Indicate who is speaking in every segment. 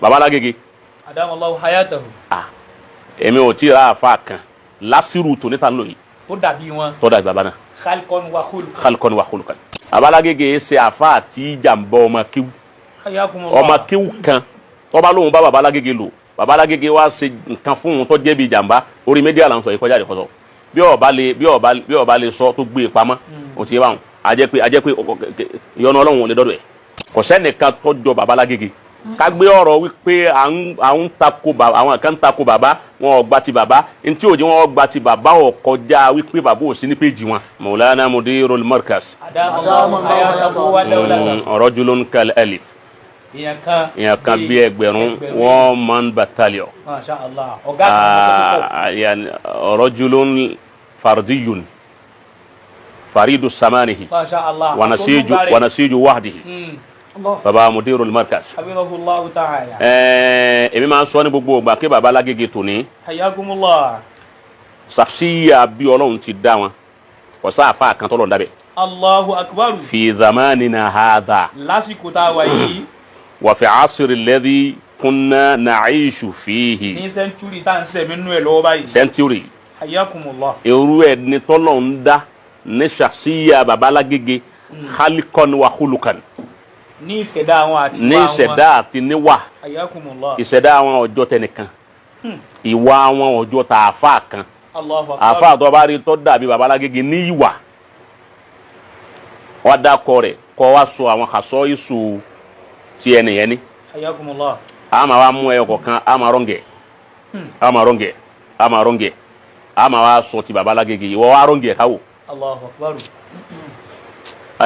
Speaker 1: Baba Lágége.
Speaker 2: Adamallahu hayatahu.
Speaker 1: Ah, èmi ò tí ì ra àfa kan lásìrù tó níta lóyè
Speaker 2: Tó dàbí wọn.
Speaker 1: Tó dàbí baba náà.
Speaker 2: Khalqan wa khuluqan.
Speaker 1: Khalqan wa khuluqan. Baba Lágége ṣe àfa àti jàǹbá ọmọ kíw.
Speaker 2: Hayyakumullah.
Speaker 1: Ọmọ kíw kan tó bá lóun bá Baba Lágége lò, Baba Lágége wá ṣe nǹkan fún òun tó jẹ́ bí jàǹbá, orí media là ń sọ yìí, kọjá ìkọsọ bí ọba lè sọ tó gbé e pamọ́. O ti yé báwọn, a jẹ́ pé ìyọnu Ọlọ́run ò lè dọ́dọ̀ ẹ̀. Kò sẹ́nìkan tó jọ Baba Lágége. Ká gbé ọ̀rọ̀ wípé à ń tako bàbá, àwọn kan ń tako bàbá, wọn ò gba ti bàbá. Ntí òjò wọn gba ti bàbá ò kọjá wípé bàbá ò sí ní péjì wọn. Maulana Mudirul Markaz.
Speaker 2: Adamallahu hayatahu wa dawlatahu.
Speaker 1: Rajulun kal alif.
Speaker 2: Èèyàn kan.
Speaker 1: Èèyàn kan bí ẹgbẹ̀rún, one man battalion.
Speaker 2: Masha Allah, ọ̀gá kan tó pọ̀.
Speaker 1: Ah, yani rajulun fardiyun faridu samanihi.
Speaker 2: Masha Allah.
Speaker 1: Wa nasiju wa nasiju wahdihi. Baba Mudirul Markaz.
Speaker 2: Hafidhahullahu ta'ala.
Speaker 1: Èmi máa ń sọ ní gbogbo ìgbà pé Baba Lágége tòní,
Speaker 2: Hayyakumullah.
Speaker 1: sàfíyà bí Ọlọ́run ti dá wọn, kò sáàfà kan tọ́lọ̀ dábẹ̀.
Speaker 2: Allahu akbar.
Speaker 1: Fi zamanina hadha.
Speaker 2: Lásìkò tá a wà yìí.
Speaker 1: Wa fi asri alladhi kunna na'ishu fihi.
Speaker 2: Ní century tá à ń sẹ̀mí nínú ẹ̀ lọ́wọ́ báyìí.
Speaker 1: Century.
Speaker 2: Hayyakumullah.
Speaker 1: Irú ẹ̀ ní tọ́lọ̀ ń dá ní sàfíyà Baba Lágége, khaliqan wa khuluqan.
Speaker 2: Ní ìṣẹ̀dá wọn àti
Speaker 1: ní
Speaker 2: ìwà wọn.
Speaker 1: Ìṣẹ̀dá àti níwà.
Speaker 2: Hayyakumullah.
Speaker 1: Ìṣẹ̀dá àwọn ọjọ́ tẹnìkan, ìwà àwọn ọjọ́ tààfà kan.
Speaker 2: Allahu akbar.
Speaker 1: Àfà tó bá rí tó dàbí Baba Lágége ní ìwà, wọ́n dákọ rẹ̀ kọ́ wá sọ àwọn àṣọ ìṣù tí ẹnìyẹn ní.
Speaker 2: Hayyakumullah.
Speaker 1: A máa wá mú ẹyọ kọ̀ọ̀kan, a máa rọ́ǹgẹ̀, a máa rọ́ǹgẹ̀, a máa rọ́ǹgẹ̀, a máa wá sọ ti Baba Lágége. Ìwọ wá rọ́ǹgẹ̀ káwò.
Speaker 2: Allahu akbar.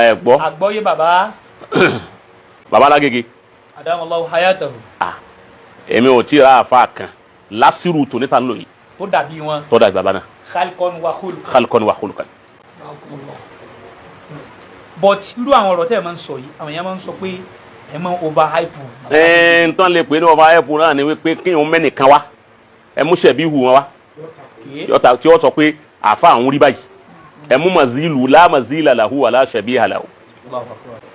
Speaker 1: Ẹ gbọ́.
Speaker 2: Àgbọ́yé bàbá.
Speaker 1: Baba Lágége.
Speaker 2: Adamallahu hayatahu.
Speaker 1: Ah, èmi ò tí ì ra àfa kan lásìrù tó níta lóyè
Speaker 2: Tó dàbí wọn.
Speaker 1: Tó dàbí baba náà.
Speaker 2: Khalqan wa khuluqan.
Speaker 1: Khalqan wa khuluqan.
Speaker 2: But irú àwọn ọ̀rọ̀ tẹ́ ẹ̀ máa ń sọ yìí, àwọn èèyàn máa ń sọ pé ẹ máa ń over hype.
Speaker 1: Ẹ̀ẹ́n tán lè pè ní over hype náà ni wípé kéèyàn mẹ́nìkan wá, ẹ mú sẹ̀bí hu wọn wá tí ó sọ pé àfa àwọn rí báyìí. Ẹ mú mazilu la mazila lahu wala shabiha lahu.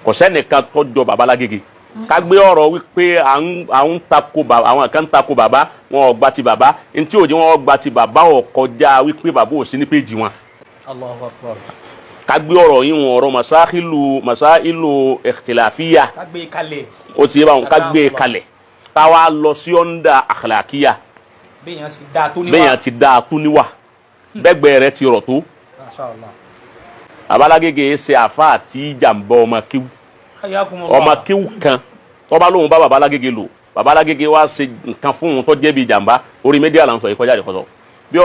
Speaker 1: Kò sẹ́nìkan tó jọ Baba Lágége. Ká gbé ọ̀rọ̀ wípé à ń tako bàbá, àwọn kan ń tako bàbá, wọn ò gba ti bàbá. Ntí òjò wọn gba ti bàbá ò kọjá wípé bàbá ò sí ní péjì wọn.
Speaker 2: Allahu akbar.
Speaker 1: Ká gbé ọ̀rọ̀ yìí wọn, ọ̀rọ̀ masáìlú masáìlú ikhtilafiyya.
Speaker 2: Ká gbé kalẹ̀.
Speaker 1: Ó ti yé báwọn, ká gbé kalẹ̀, ká wá lọ sí ọ̀ndà akhlaqiyya.
Speaker 2: Béèyàn sì dáa tó níwà.
Speaker 1: Béèyàn ti dáa tó níwà, bẹ́gbẹ́ rẹ ti rọ̀ tó.
Speaker 2: Masha Allah.
Speaker 1: Baba Lágége ṣe àfa àti jàǹbá ọmọ kíw.
Speaker 2: Hayyakumullah.
Speaker 1: Ọmọ kíw kan tó bá lóun bá Baba Lágége lò, Baba Lágége wá ṣe nǹkan fún òun tó jẹ́ bí jàǹbá, orí media là ń sọ yìí, kọjá ìkọsọ bí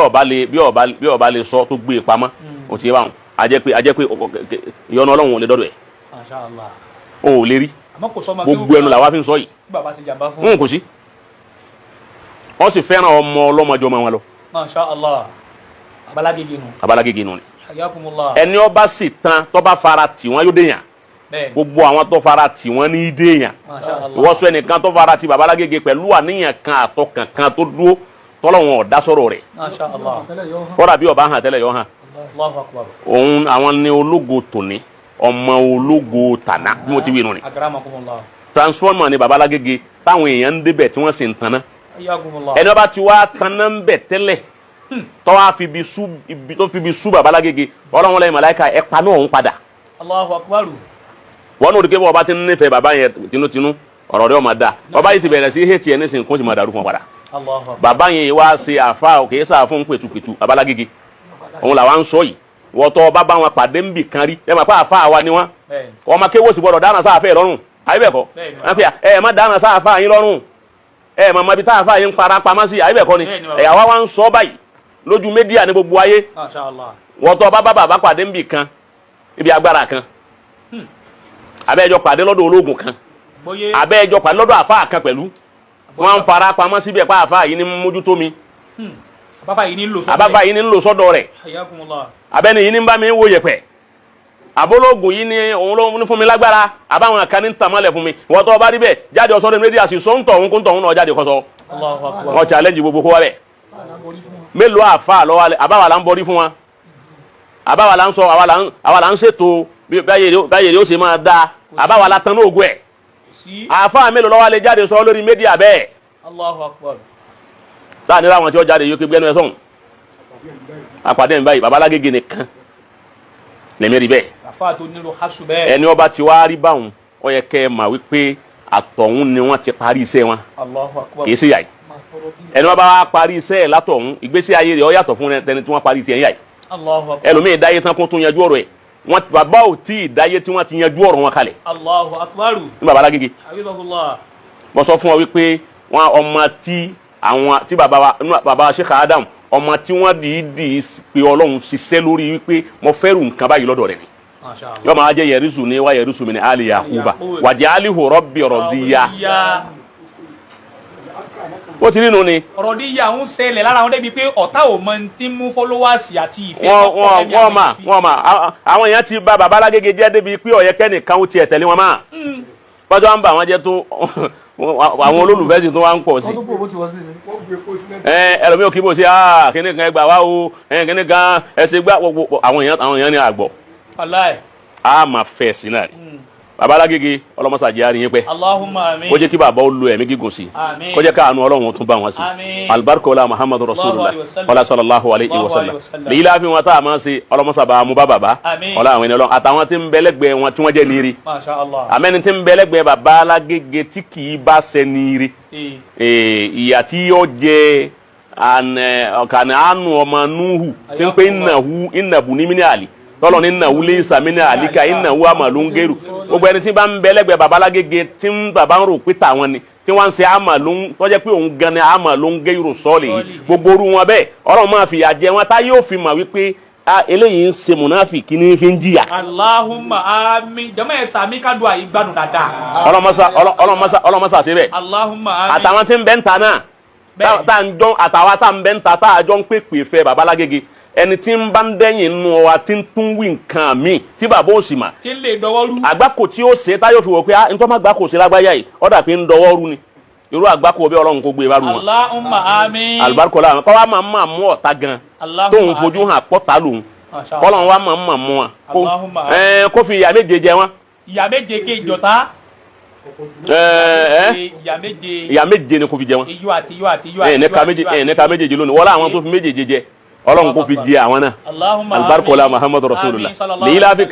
Speaker 1: ọba lè sọ tó gbé e pamọ́. Ó ti yé báwọn, a jẹ́ pé ìyọnu Ọlọ́run ò lè dọ́dọ̀ ẹ̀.
Speaker 2: Masha Allah.
Speaker 1: O ò lè rí.
Speaker 2: Àmọ́ kò sọ́mọ.
Speaker 1: Gbogbo ẹnu làwa fi ń sọ yìí.
Speaker 2: Bàbá ṣe jàǹbá fún.
Speaker 1: N kò sí, wọ́n sì fẹ́ràn ọmọ ọlọ́mọjọ́ ọmọ wọn lọ.
Speaker 2: Masha Allah. Baba Lágége nù.
Speaker 1: Baba Lágége nù ni.
Speaker 2: Hayyakumullah.
Speaker 1: Ẹni ọba sì tán tó bá fara tì wọ́n yóò déyàn. Gbogbo àwọn tó fara tì wọ́n ní déyàn.
Speaker 2: Masha Allah.
Speaker 1: Ìwọ sọ ẹnìkan tó fara tì Baba Lágége pẹ̀lú àníyàn kan àtọkàn kan tó dúró tọ́lọ́wọ́n ọ̀dá sọ̀rọ̀ rẹ̀.
Speaker 2: Masha Allah.
Speaker 1: Kọ́ra bí ọba hàn tẹ́lẹ̀ yọ hàn.
Speaker 2: Allahu akbar.
Speaker 1: Òun àwọn ní ológo tòní, ọmọ ológo tàná bí mo ti wí nù ni.
Speaker 2: Akramakumullah.
Speaker 1: Transformer ni Baba Lágége táwọn èèyàn ń débẹ̀ tí wọ́n sì ń tanná.
Speaker 2: Hayyakumullah.
Speaker 1: Ẹni ọba ti wá tanná ń bẹ̀ tẹ́lẹ̀, tó wá fi ibi sú ibi tó fi ibi sú Baba Lágége, Ọlọ́run lẹ́yìn màláíkà ẹ̀ pa náà òun padà.
Speaker 2: Allahu akbar.
Speaker 1: Wọn n'o de kẹ́ bọ́ ọba ti ń nífẹ̀ẹ́ bàbá yẹn tinútinú, ọ̀rọ̀ rẹ̀ ọmọ da ọba yìí ti bẹ̀rẹ̀ sí hẹ́tì ẹ̀ nísìnyí kó sì máa dàrú fún ọ padà.
Speaker 2: Allahu akbar.
Speaker 1: Bàbá yẹn wá ṣe àfa òkè sáà fún pẹ̀tùpẹ̀tù. Baba Lágége òun làwa ń sọ yìí. Wọ́tọ́ ọba bá wọn pàdé ń bì kan rí, ẹ máa pa àfa wa ni wọn. Ọmọ kéwò sì gbọdọ̀ dáná sáfẹ́ lọ́rùn, àyè bẹ́ẹ̀ kọ́?
Speaker 2: Bẹ́ẹ̀ni.
Speaker 1: Wọ́n fi ẹ má dáná sáfà yín lọ́rùn, ẹ má bí táàfà yín ń para pamọ́ sí, àyè bẹ́ẹ̀ kọ́ ni?
Speaker 2: Bẹ́ẹ̀ni, bàbá.
Speaker 1: Ẹ̀yà wa ń sọ báyìí lójú media ní gbogbo ayé.
Speaker 2: Masha Allah.
Speaker 1: Wọ́tọ́ ọba bá bàbá pàdé ń bì kan, ibi agbára kan, abẹ́ẹ̀jọ pàdé lọ́dọ̀ ológun kan,
Speaker 2: Bóyé.
Speaker 1: abẹ́ẹ̀jọ pàdé lọ́dọ̀ àfa kan pẹ̀lú, wọ́n ń fara pamọ́ síbẹ̀ pa àfa yìí ní mójútó mi.
Speaker 2: Àbábá yìí ní lò sọ́dọ̀.
Speaker 1: Àbábá yìí ní ń lò sọ́dọ̀ rẹ̀.
Speaker 2: Hayyakumullah.
Speaker 1: Abẹ́ni yìí ní ń bá mi wo yẹ̀pẹ̀, àbólógùn yìí ní òun ló ń fún mi lágbára, àbáwọn kan ní ń tàmọ́lẹ̀ fún mi. Wọ́n tọ́ bá rí bẹ́ẹ̀ jáde ọ̀sọ́dọ̀ media sì sọ́ńtọ̀ òun kó ń tọ̀ òun náà jáde kọ́sọ́.
Speaker 2: Allahu akbar.
Speaker 1: Wọ́n challenge gbogbo kó wá bẹ́ẹ̀. Mélòó àfa lọ́wọ́ alẹ́ àbáwá là ń bọ́rí fún wa, àbáwá là ń sọ, àwa là ń ṣètò bí báyìí ó ṣe máa dáa, àbáwá la tán ní ògùn ẹ̀.
Speaker 2: Sí.
Speaker 1: Àáfàá mélòó ló wá lè jáde sọ lórí media bẹ́ẹ̀?
Speaker 2: Allahu akbar.
Speaker 1: Táà ní láwọn tí ó jáde yóò ké gbẹ́nu ẹ sọ̀hún àpàdé mi báyìí. Baba Lágége nìkan lèmi rí bẹ́ẹ̀.
Speaker 2: Àfa tó nílò hasu bẹ́ẹ̀.
Speaker 1: Ẹni ọba ti wá rí báwọn, ó yẹ kẹ́ ẹ mà wípé àtọ̀hún ni wọ́n ti parí iṣẹ́ wọn.
Speaker 2: Allahu akbar.
Speaker 1: Kì í ṣe yàyí. Ẹni ọba wa parí iṣẹ́ ẹ̀ látọ̀hún, ìgbésí ayé rẹ̀ ó yàtọ̀ fún ẹni tí wọ́n parí tiẹ̀ ń yàyí.
Speaker 2: Allahu akbar.
Speaker 1: Ẹlòmíì dáyé tán kó tún yanjú ọ̀rọ̀ ẹ̀. Wọ́n bàbá ò tí ì dáyé tí wọ́n ti yanjú ọ̀rọ̀ wọn kalẹ̀.
Speaker 2: Allahu akbar.
Speaker 1: Ní baba Lágége.
Speaker 2: Habibullah.
Speaker 1: Mo sọ fún ọ wípé wọn ọmọ tí àwọn tí bàbá wa nínú bàbá Sheikh Adam, ọmọ tí wọ́n dìídì pé Ọlọ́run ṣiṣẹ́ lórí wípé mo fẹ́rù nǹkan báyìí lọ́dọ̀ rẹ̀ ni.
Speaker 2: Masha Allah.
Speaker 1: Yọ máa jẹ́ yẹrisu ní wa yẹrisu mi ní ali Yakuba wàjẹ́ alihu rọ́bì rọ̀díya.
Speaker 2: Ya.
Speaker 1: Ó ti nínú ni.
Speaker 2: Rọ̀díyà ń ṣẹlẹ̀ lára wọn débi pé ọ̀tá ò mọ tí ń mú followers àti ìfẹ́.
Speaker 1: Wọ́n wọ́n wọ́n mà wọ́n mà àwọn èèyàn ti bà bàbá Lágége jẹ́ débi pé ó yẹ kẹ́nìkan ó tiẹ̀ tẹ̀lé wọn máa bọ́jọ́ ń bà wọ́n jẹ́ tó, àwọn olólùfẹ́ sì tó wá ń pọ̀ sí.
Speaker 3: Wọ́n tún bò bó ti wọ́n sí ni.
Speaker 4: Wọ́n gbé epo sílẹ̀.
Speaker 1: Ẹ ẹlòmíì ò kí bò sí, ah, kíní kan ẹgbà wá o, ẹ kíní kan ẹsẹ gbá gbogbo àwọn èèyàn ní àgbọ̀.
Speaker 2: Wàláì.
Speaker 1: A máa fẹ́ sí náà ni. Bàbá Lágége, ọlọ́mọsàjẹ́ àríyìn pẹ́.
Speaker 2: Allahumma amin.
Speaker 1: Kó jẹ́ kí bàbá ó lo ẹ̀mí gígùn sí.
Speaker 2: Àmín.
Speaker 1: Kó jẹ́ káànú Ọlọ́run tún bá wọn sí.
Speaker 2: Àmín.
Speaker 1: Alibarika ọlá Muhammadu rasulullah.
Speaker 2: Alaihi wasallam.
Speaker 1: Ọlá sallallahu alayhi wa
Speaker 2: Allahu
Speaker 1: sallam.
Speaker 2: alayhi wa sallam.
Speaker 1: Lèyí láàfin wọn tá a máa ń ṣe, ọlọ́mọsàbà mú bá bàbá.
Speaker 2: Àmín.
Speaker 1: Ọlá àwọn ẹni Ọlọ́run àtàwọn tí ń bẹ lẹ́gbẹ̀ẹ́ wọn tí wọ́n jẹ́ nírí.
Speaker 2: Masha Allah.
Speaker 1: Àmẹ́ni tí ń bẹ lẹ́gbẹ̀ẹ́ bàbá Lágége tí kì í bá ṣe nírí, ìyà tí yóò jẹ ọ̀kàní àánú ọmọ Nuhu tí ń pè innahu innabu ní mini àlì tọ́lọ̀ ní innahu laysa mini àlíkà innahu amalun gairu. Gbogbo ẹni tí bá ń bẹ lẹ́gbẹ̀ẹ́ bàbá Lágége tí ń bàbá ń rò pé tàwọn ni tí wọ́n ń ṣe amalun tọ́jẹ́ pé òun gan ni amalun gairu sọ́ọ̀lì yìí, gbogbo orú wọn bẹ́ẹ̀, Ọlọ́run máa fìyà jẹ wọn tá yóò fi mà wípé ah, eléyìí ń ṣe mùnáfìkí ní fi ń jìyà.
Speaker 2: Allahumma amin. Jama ẹ sàmì ká dùn àyè gbádùn dáadáa.
Speaker 1: Ọlọ́mọsá ọlọ́mọsá ọlọ́mọsá ṣe bẹ́ẹ̀.
Speaker 2: Allahumma amin.
Speaker 1: Àtàwọn tí ń bẹ ń ta náà,
Speaker 2: Bẹ́ẹ̀ni.
Speaker 1: tá à ń jọ àtàwa tá à ń bẹ ń ta, tá a jọ ń pèpè fẹ́ bàbá Lágége, ẹni tí ń bá ń dẹ́yìn nù wa tí ń tún wí nǹkan mi tí bàbá ò sì mà.
Speaker 2: Tí ń lè dọwọ́ rú.
Speaker 1: Àgbákò tí ó ṣe tá yóò fi wò pé ah, ntọ́ má gbáko ṣe lágbáyà yìí, ó dà pé ń dọwọ́ rú ni. Irú àgbákò bí Ọlọ́run kò gbé e bá rú wọn.
Speaker 2: Allahumma amin.
Speaker 1: Àlùbáríkọ làwọn kọ́ wa máa máa mú ọ̀tá gan
Speaker 2: Allahumma
Speaker 1: tóun fojú hàn pọ́tà lòun.
Speaker 2: Masha Allah.
Speaker 1: Kọ́lọ́n wa máa máa mú wa
Speaker 2: Allahumma amin.
Speaker 1: Kó fi ìyà méje jẹ wọn.
Speaker 2: Ìyà méje ké ìjọta.
Speaker 1: ẹ ẹ
Speaker 2: Ìyà méje.
Speaker 1: Ìyà méje ni kó fi jẹ wọn.
Speaker 2: Iyọ̀ àti iyọ̀ àti iyọ̀ àti
Speaker 1: Ẹ nìka méje, ẹ nìka méjèèjì lónìí wọ́n láwọn tó fi méjèèjì jẹ, Ọlọ́run kó fi jẹ àwọn náà.
Speaker 2: Allahumma amin.
Speaker 1: Alibarikola Muhammadu rasulullah.
Speaker 2: Amin, sallallahu
Speaker 1: lèyí láfi.